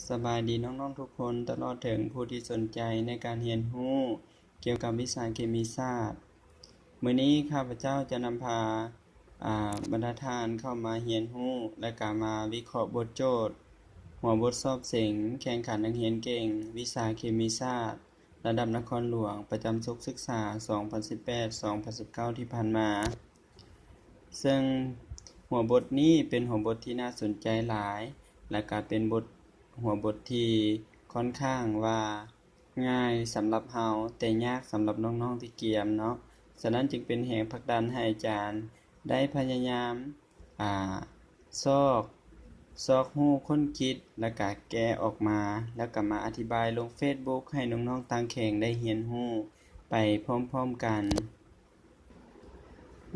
ສະບາຍດີນ້ອງໆທຸກຄົນ ຕະຫຼອດເຖິງຜູ້ທີ່ສົນໃຈໃນການຮຽນຮູ້ກ່ຽວກັບວິຊາເຄມີສາດ. ມື້ນີ້ຂ້າພະເຈົ້າຈະນຳພາ ອ່າ ບັນດາທ່ານເຂົ້າມາຮຽນຮູ້ ແລະ ກະມາວິເຄາະບົດໂຈດ ຫົວບົດສອບເສັງແຂ່ງຂັນນັກຮຽນເກັ່ງວິຊາເຄມີສາດ ລະດັບນະຄອນຫຼວງ ປະຈຳສົກສຶກສາ ສອງພັນສິບແປດ ສອງພັນສິບເກົ້າ ທີ່ຜ່ານມາ. ເຊິ່ງຫົວບົດນີ້ເປັນຫົວບົດທີ່ໜ້າສົນໃຈຫຼາຍ ແລະ ກະເປັນບົດ ຫົວບົດທີ່ຄ່ອນຂ້າງວ່າງ່າຍສຳລັບເຮົາ ແຕ່ຍາກສຳລັບນ້ອງໆທີ່ກຽມເນາະ. ສະນັ້ນຈຶ່ງເປັນແຮງຜັກດັນໃຫ້ອາຈານໄດ້ພະຍາຍາມ ອ່າ ຊອກ ຊອກຮູ້ຄົ້ນຄິດ ແລ້ວກະແກະອອກມາ ແລ້ວກະມາອະທິບາຍລົງເຟສບຸກໃຫ້ນ້ອງໆຕ່າງແຂວງໄດ້ຮຽນຮູ້ໄປພ້ອມໆກັນ.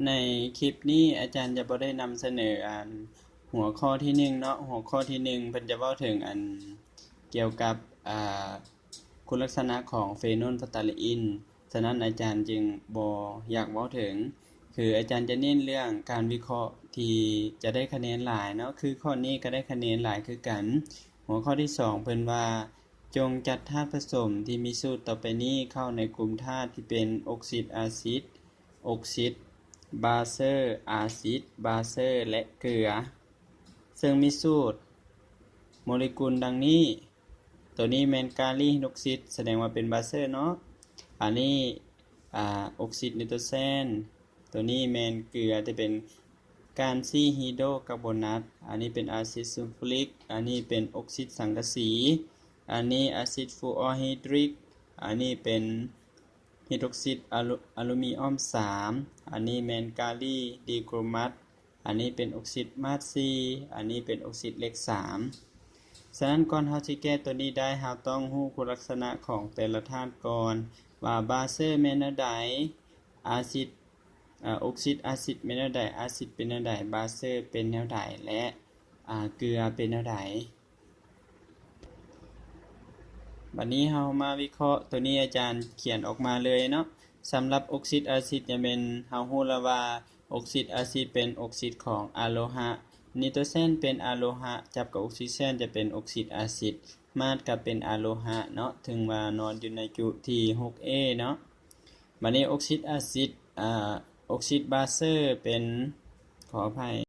ໃນຄລິບນີ້ອາຈານຈະບໍ່ໄດ້ນຳສະເໜີອັນຫົວຂໍ້ທີໜຶ່ງເນາະ. ຫົວຂໍ້ທີໜຶ່ງເພິ່ນຈະເວົ້າເຖິງອັນກ່ຽວກັບ ອ່າ ຄຸນລັກສະນະຂອງເຟໂນນຟະຕາລີອິນ. ສະນັ້ນອາຈານຈຶ່ງບໍ່ຢາກເວົ້າເຖິງ ຄືອາຈານຈະເນັ້ນເລື່ອງການວິເຄາະທີ່ຈະໄດ້ຄະແນນຫຼາຍເນາະ ຄືຂໍ້ນີ້ກໍໄດ້ຄະແນນຫຼາຍຄືກັນ. ຫົວຂໍ້ທີສອງເພິ່ນວ່າ ຈົ່ງຈັດທາດປະສົມທີ່ມີສູດຕໍ່ໄປນີ້ເຂົ້າໃນກຸ່ມທາດທີ່ເປັນອົກຊິດອາຊິດ, ອົກຊິດ, ບາເຊີ, ອາຊິດ, ບາເຊີ ແລະ ເກືອ ເຊິ່ງມີສູດໂມເລກຸນດັ່ງນີ້. ໂຕນີ້ແມ່ນກາລີຮີດຣອກຊິດ ສະແດງວ່າເປັນບາເຊີເນາະ. ອັນນີ້ ອ່າ ອົກຊິດນິໂຕແຊນ. ໂຕນີ້ແມ່ນເກືອ ຈະເປັນການຊີຮີໂດກາໂບນາດ. ອັນນີ້ເປັນອາຊິດຊູຟູຣິກ. ອັນນີ້ເປັນອົກຊິດສັງກະສີ. ອັນນີ້ອາຊິດຟູອໍຮີດຣິກ. ອັນນີ້ເປັນ ຮີດຣອກຊິດອາລູ ອາລູມີອອມສາມ. ອັນນີ້ແມ່ນກາລີດີໂຄຣມັດ. ອັນນີ້ເປັນອົກຊິດມາດສີ່. ອັນນີ້ເປັນອົກຊິດເຫຼັກສາມ. ສະນັ້ນກ່ອນເຮົາຊິແກ້ໂຕນີ້ໄດ້ ເຮົາຕ້ອງຮູ້ຄຸນລັກສະນະຂອງແຕ່ລະທາດກ່ອນ ວ່າບາເຊີແມ່ນແນວໃດ, ອາຊິດ ເອີ ອົກຊິດອາຊິດແມ່ນແນວໃດ, ອາຊິດເປັນແນວໃດ, ບາເຊີເປັນແນວໃດ ແລະ ອາ ເກືອເປັນແນວໃດ. ບັດນີ້ເຮົາມາວິເຄາະ ໂຕນີ້ອາຈານຂຽນອອກມາເລີຍເນາະ. ສຳລັບອົກຊິດອາຊິດຈະແມ່ນ ເຮົາຮູ້ແລ້ວວ່າອົກຊິດອາຊິດເປັນອົກຊິດຂອງອາໂລຫະ, ນິໂຕແຊນເປັນອາໂລຫະ ຈັບກັບອົກຊິເຈນຈະເປັນອົກຊິດອາຊິດ, ມາດກໍເປັນອາໂລຫະເນາະ, ເຖິງວ່ານອນຢູ່ໃນຈຸທີຫົກເອເນາະ. ບັດນີ້ອົກຊິດອາຊິດ ອາ ອົກຊິດບາເຊີເປັນ ຂໍອະໄພ